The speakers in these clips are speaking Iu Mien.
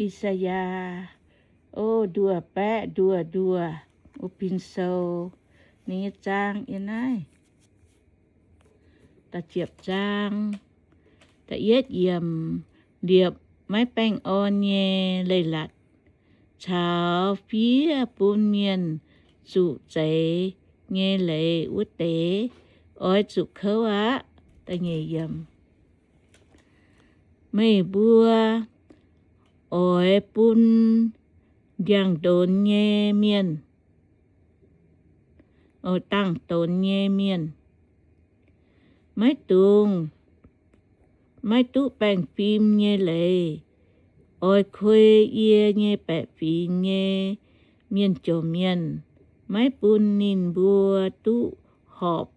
I^saa^yaa, o, nduoh baeqv nduoh nduoh, O Bin Sou, ninh nyei zaang yiem naaiv. Da'yietv zaang, da'yietv yiemc, liepc maiv baengh orn nyei leiz-latc caux fiev bun mienh zuqc zeix nyei leiz wuov deix, oix zuqc kouv aqv. Meih mbuo oix bun ndiangx-ndonx nyei mienh, o, dangh-donx nyei mienh, maiv dungx, maiv duqv baengh fim nyei leiz. Oix kuei yie nyei baeqc fingx nyei mienh jomc mienh, maiv bun ninh mbuo duqv horpc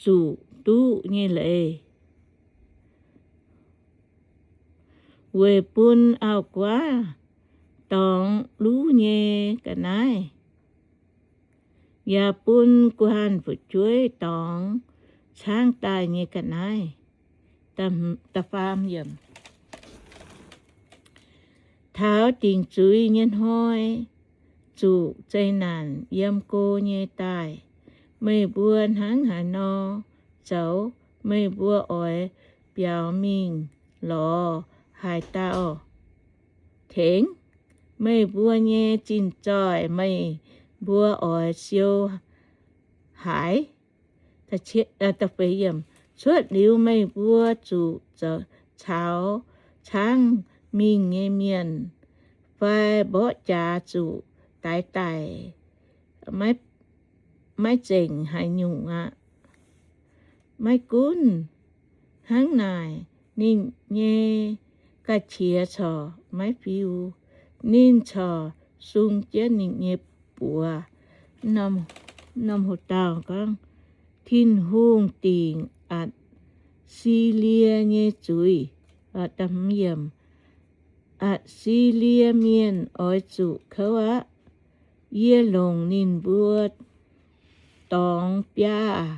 zuqc duqv nyei leiz, weic bun auv-guaav dorngx luv nyei ga'naaiv, yaac bun guh hanh fu'jueiv dorngx caangv daaih nyei ga'naaiv. Taux dingc zuiz nyei hnoi, zuqc zeqc naanc yiem go nyei daaih, meih mbuo hnangv haaix nor zoux, meih mbuo oix biaux mingh lorz haaix dauh tengx? Meih mbuo nyei zinh zoih meih mbuo oix siou haaix? Cuotv liuz meih mbuo zuqc caux caangv mingh nyei mienh fai mborqv jaax zuqc daix daic, maiv zengc haaix nyungc aqv. Maiv gunv hnangv naaic, ninh nyei ga'qiex corc maiv fiuv. Ninh corc sung jienv ninh nyei buoz. Norm hoc dauh gorngv, Tin-Hungh dingc Atc^si^lie nyei zuiz. Atc^si^lie Mienh oix zuqc kouv aqv. Yie longc ninh mbuo dorngx biaav,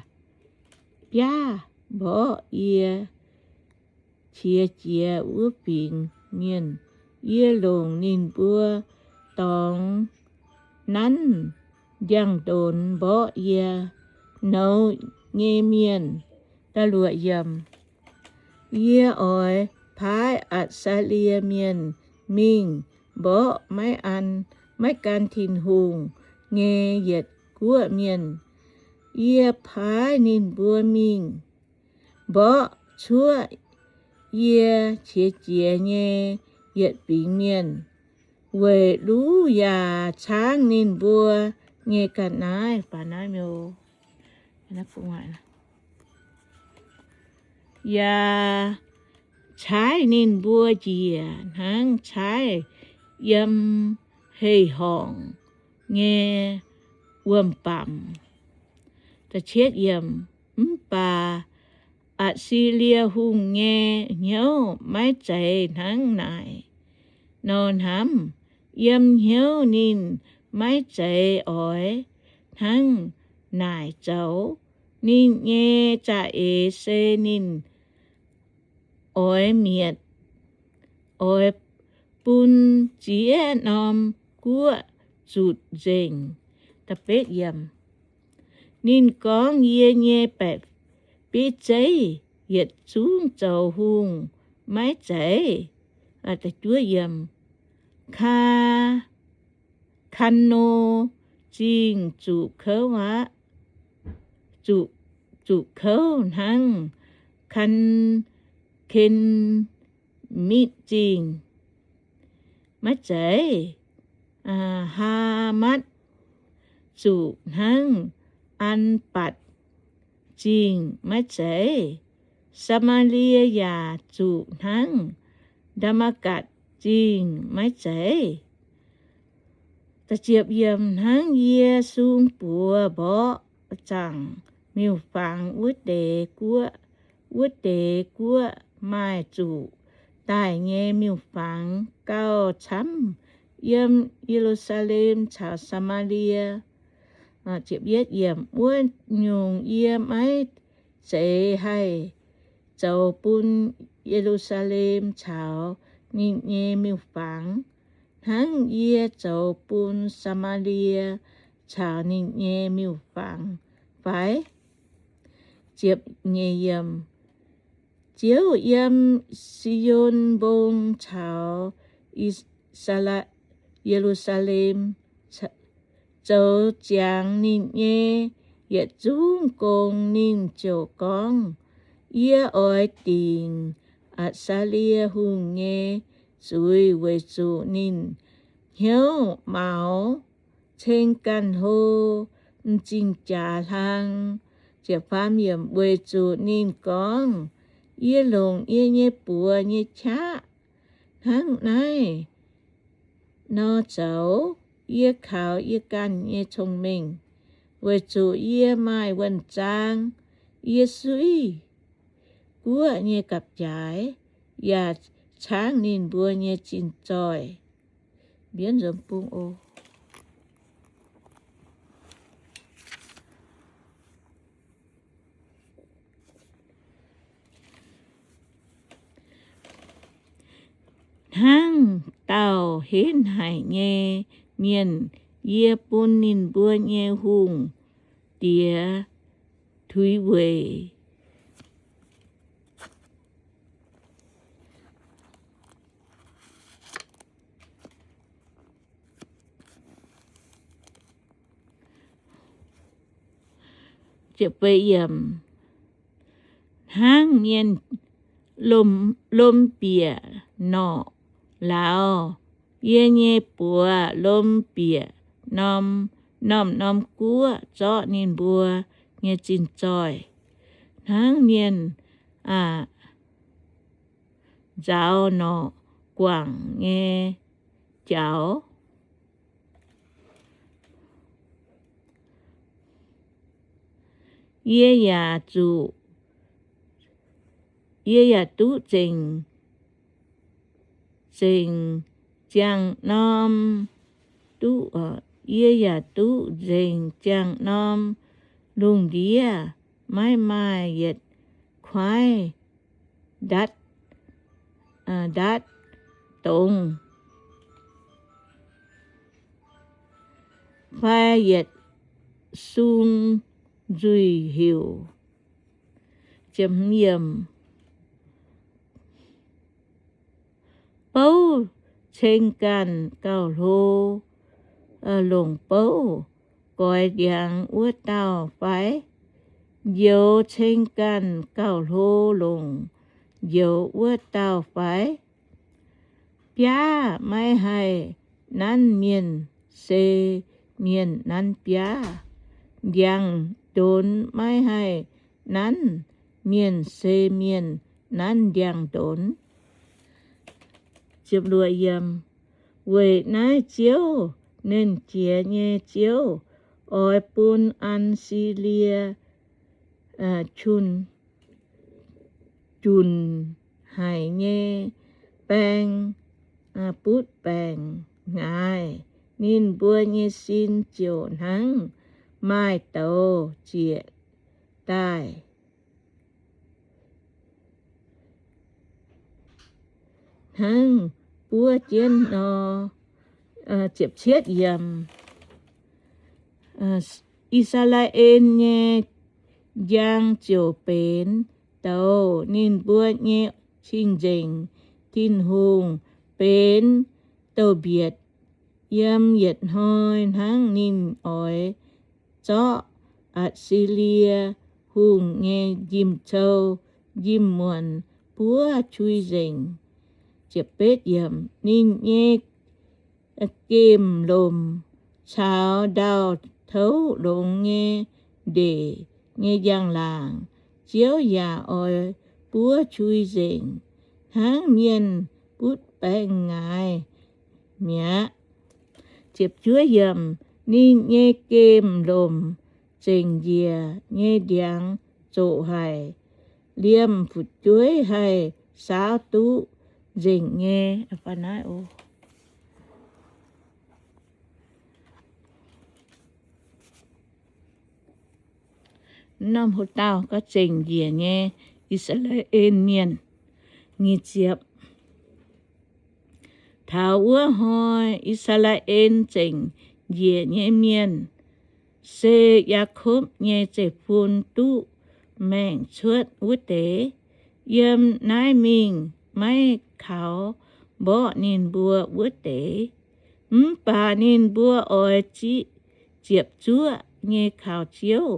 biaav mborqv yie qiex jiez wuov fingx mienh. Yie longc ninh mbuo dorngx nanv ndiangx-ndonx mborqv yie nouz nyei mienh. Yie oix paaiv Atc^si^lie Mienh mingh mborqv maiv an, maiv gan Tin-Hungh nyei yietc guoqv mienh. Yie paaiv ninh mbuo mingh mborqv cuotv yie qiex jiez nyei yietc fingx mienh, weic luv yaac caangv ninh mbuo nyei ga'naaiv. Yaac caaiv ninh mbuo njiec hnangv caaiv yiem hei-horngc nyei wuom-bamc. Mv baac Atc^si^lie Hungh nyei hnyouv maiv zeiz hnangv naaic nor hnamv. Yiem hnyouv ninh maiv zeiz oix hnangv naaic zoux. Ninh nyei za'eix se ninh oix mietc, oix bun ziex norm guoqv zutc nzengc. Ninh gorngv, Yie nyei baeqc bieiv zeiv yietc zungv zoux hungh maiv zeiz? Kaa, Kano Zingh zuqc kouv aqv, zuqc kouv hnangv Kan, Kemitv Zingh maiv zeiz? Haamatv zuqc hnangv Anbatc Zingh maiv zeiz? Saa^maa^lie yaac zuqc hnangv Ndaa^matv^gatc Zingh maiv zeiz? Hnangv yie sung buoz mborqv zaangc miuc-fangx wuov deix guoqv, wuov deix guoqv maaih zuqc daaih nyei miuc-fangx gauh camv yiem Ye^lu^saa^lem caux Saa^maa^lie. Wuov nyungc yie maiv zeiz haih zoux bun Ye^lu^saa^lem caux ninh nyei miuc-fangx, hnangv yie zoux bun Saa^maa^lie caux ninh nyei miuc-fangx fai? Ziouv yiem Zion Mbong caux I^saa^laa, Ye^lu^saa^lem zoux ziangx ninh nyei yietc zungv gong. Ninh ziouc gorngv, Yie oix dingc Atc^saa^lie Hungh nyei zuiz weic zuqc ninh hnyouv maux, ceng ganh hlo, m'zing jaax hlang. Weic zuqc ninh gorngv, Yie longc yie nyei buoz nyei qaqv hnangv naaiv nor zoux. Yie kaux yie ganh nyei cong-mengh, weic zuqc yie maaih wuonh zaang. Yie suiv guoqv nyei gapv-jaaix yaac caangv ninh mbuo nyei zinh zoih. Mbienv nzuonx bung oc. Hnangv dauh henv haic nyei mienh, yie bun ninh mbuo nyei hungh diex tuix weic. Hnangv mienh lomh, lomh bieqc norqc lauz, yie nyei buoz lomh bieqc norm, norm-norm guoqv zorqv ninh mbuo nyei zinh zoih. Hnangv mienh, aa, nzaaux norqc guangc nyei jaux, yie yaac zuqc, yie yaac duqv nzengc, nzengc ziangh norm, duqv, yie yaac duqv nzengc ziangh norm lungh ndiev, maiv maaih yietc kuaaiv ndatv, ndatv dongz fai yietc sung nzuih heuc. Bouv ceng ganh gauh hlo, longc bouv goix ndiangx wuov dauh fai? Njoux ceng ganh gauh hlo, longc njoux wuov dauh fai? Biaav maiv haih nanv mienh, se mienh nanv biaav. Ndiangx-ndonx maiv haih nanv mienh, se mienh nanv ndiangx-ndonx. Weic naaiv Ziouv, Nernh Jiex nyei Ziouv, oix bun Atc^si^lie, aa, junc, junc haic nyei baeng, aa, butv baengc ngaaih. Ninh mbuo nyei sin ziouc hnangv maaih douz zieqc daaih, hnangv buov jienv nor. I^saa^laa^en nyei njang ziouc benx douz, ninh mbuo nyei Cing-Nzengc Tin-Hungh benx douz-mbietc yiem yietc hnoi, hnangv ninh oix zorqv Atc^si^lie Hungh nyei njimv-cou njimv-muonc buov qui nzengc. Ninh nyei gemh lomc caux ndau-touv longx nyei ndeic nyei njang-laangc, Ziouv yaac oix buov qui nzengc, hnangv mienh butv baeng ngaaix mi'aqv. Ninh nyei gemh lomc zengc njiec nyei ndiangx zoqc haic, liemh fu'jueiv haih saauv duqv nzengc nyei. Norm hlo dauh gorngv zengc njiec nyei I^saa^laa^en Mienh. Nyic ziepc. Taux wuov hnoi I^saa^laa^en Zengc Njiec nyei mienh se Yaakopv nyei zeiv-fun duqv maengc cuotv wuov deix. Yiem naaiv mingh maiv kaux mborqv ninh mbuo wuov deix. Mv baac ninh mbuo oix ziepc zuoqv nyei kaux Ziouv,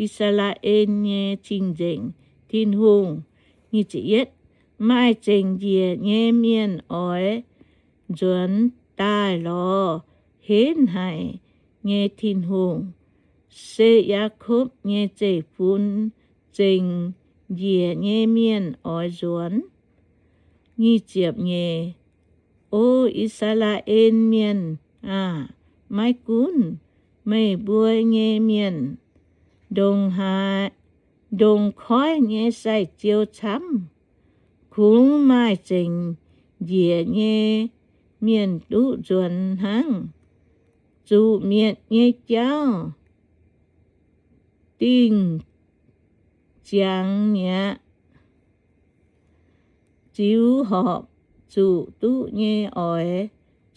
I^saa^laa^en nyei Cing-Nzengc Tin-Hungh. Maaih zengc njiec nyei mienh oix nzuonx daaih lorz henv haic nyei Tin-Hungh. Se Yaakopv nyei zeiv-fun zengc njiec nyei mienh oix nzuonx. Nyic ziepc nyeic, O I^saa^laa^en Mienh aah! Maiv gunv meih mbuo nyei mienh ndongc haaix, ndongc koiv nyei sai-ziou camv, kungx maaih zengc njiec nyei mienh duqv nzuonx hnangv. Zuqc mietc nyei jauv dingh ziangx mi'aqv. Ziux horpc zuqc duqv nyei oix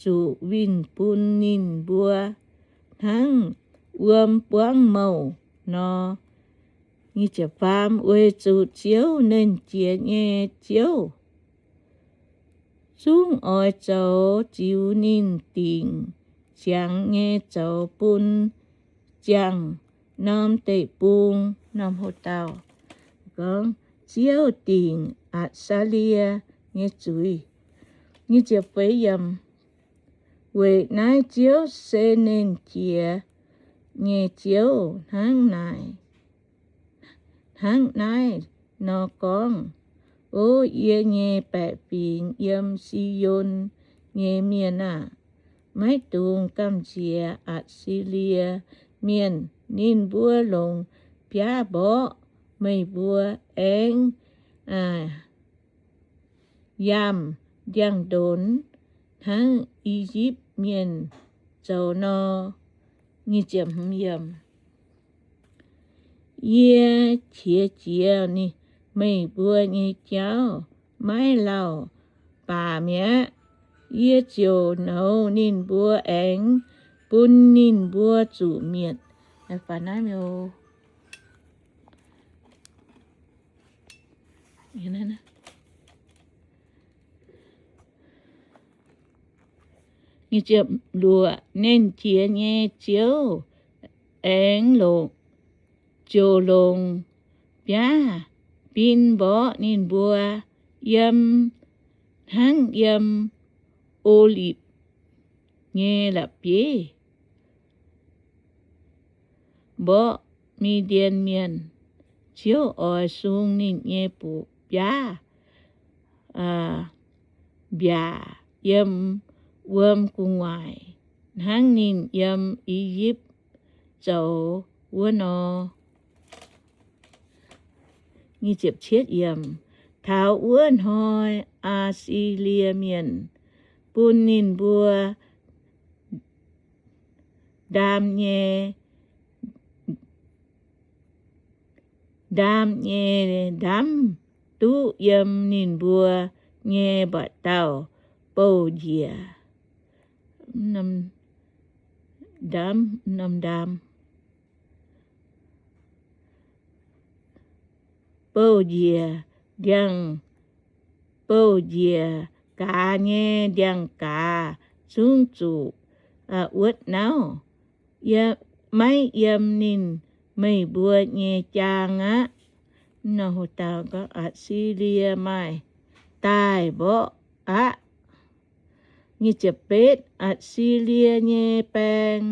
zuqc winh bun ninh mbuo hnangv wuom buangv mouc nor. Weic zuqc Ziouv, Nernh Jiex nyei Ziouv, zungv oix zoux ziux ninh dingc ziangx nyei zoux bun ziangh norm deic-bung. Norm hoc dauh gorngv, Ziouv dingc Atc^saa^lie nyei zuiz. Weic naaiv Ziouv se Nernh Jiex nyei Ziouv hnangv naaic, hnangv naaiv nor gorngv, O yie nyei baeqc fingx, yiem Si^on nyei mienh aah! Maiv dungx gamh nziex Atc^si^lie Mienh. Ninh mbuo longc biaav mborqv meih mbuo, aengx yamh ndiangx-ndonx hnangv I^yipv Mienh zoux nor. Yie qiex jiez meih mbuo nyei jauv maiv lauh baac mi'aqv. Yie ziouc nouz ninh mbuo aengx bun ninh mbuo zuqc mietc. Luoqc, Nernh Jiex nyei Ziouv aengx longc, ziouc longc biaav bin mborqv ninh mbuo, yiem, hnangv yiem O^lipc nyei la'bieiv mborqv Mi^ndien Mienh. Ziouv oix sung ninh nyei biaav mbiaac yiem wuom gu'nguaaic, hnangv ninh yiem I^yipv zoux wuov nor. Taux wuov hnoi Atc^si^lie Mienh bun ninh mbuo ndaam nyei, ndaam nyei ndaamv duqv yiem ninh mbuo nyei mbu'ndongx bouh njiec. Ndaamv, ndaamv, bouh njiec ndiangx, bouh njiec gaax nyei ndiangx-gaaz zungv zuqc wuotv nauv, maiv yiem ninh, meih mbuo nyei jaang aqv. Atc^si^lie maaih daaih mborqv aqv. Atc^si^lie nyei baeng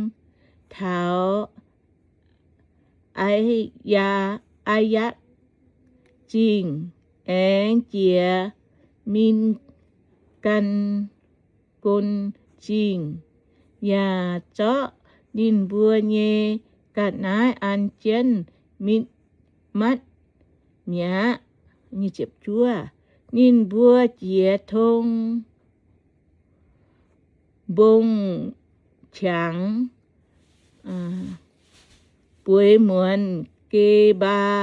taux Aa^yatv Zingh aengx jiex Min^gan^gon Zingh, yaac zorqv ninh mbuo nyei ga'naaiv an jienv Mikmatv mi'aqv. Ninh mbuo jiex tong mbong qangx bueix muonz Ge^mbaa,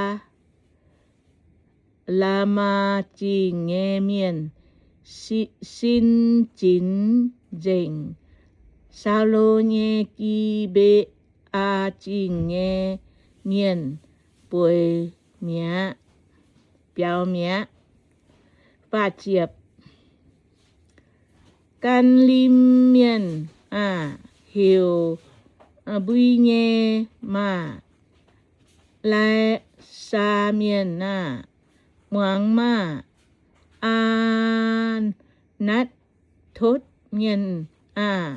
Laamaa Zingh nyei mienh. Sin zinx nzengc, Saulo nyei Gi^mbe^aa Zingh nyei mienh bueix mi'aqv, biaux mi'aqv. Gan^lim Mienh aah! Heuc mbui nyei maah! Lai^saa Mienh aah! Muangx maah! Aa^natv totv Mienh aah!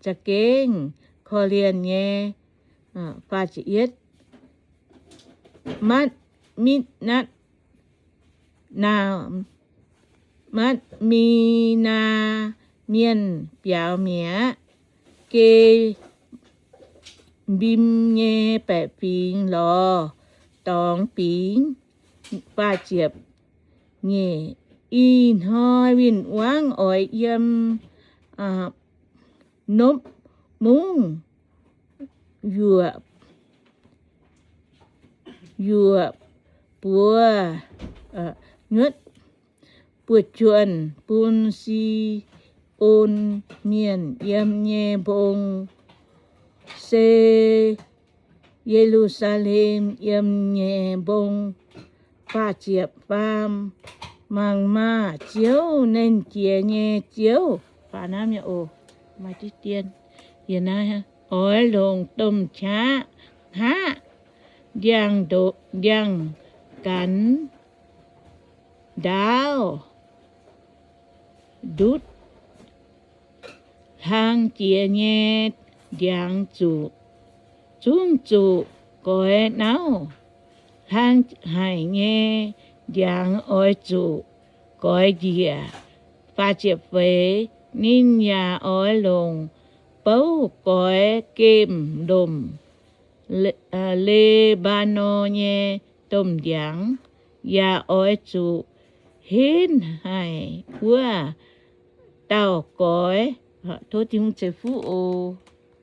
Za'gengh korv-lienh nyei. Matv^mitv^natv, Matv^mi^naa Mienh biaux mi'aqv. Ge^mbim nyei baeqc fingx lorz dorngx bingx. Ih hnoi win-wangv oix yiem nopv mungv yuoqc, yuoqc buoz, buoz-juonh bun Si^on Mienh yiem nyei mbong, se Ye^lu^saa^lem yiem nyei mbong. Faah ziepc faam. Mangc maah! Ziouv, Nernh Jiex nyei Ziouv, oix longc domh qaqv hngaqv ndiangx-, ndiangx-gaanx ndaauv ndutv hlang jiex nyei ndiangx-zuqc, zungv zuqc goix nauv. Hlang haic nyei ndiangx oix zuqc goix njiec. Faah ziepc feix. Ninh yaac oix longc bouv goix gemh-lomc, Le^mbaa^norn nyei domh ndiangx, yaac oix zuqc henv haic wuov dauh goix. Tov Tin-Hungh ceix fuqv oc.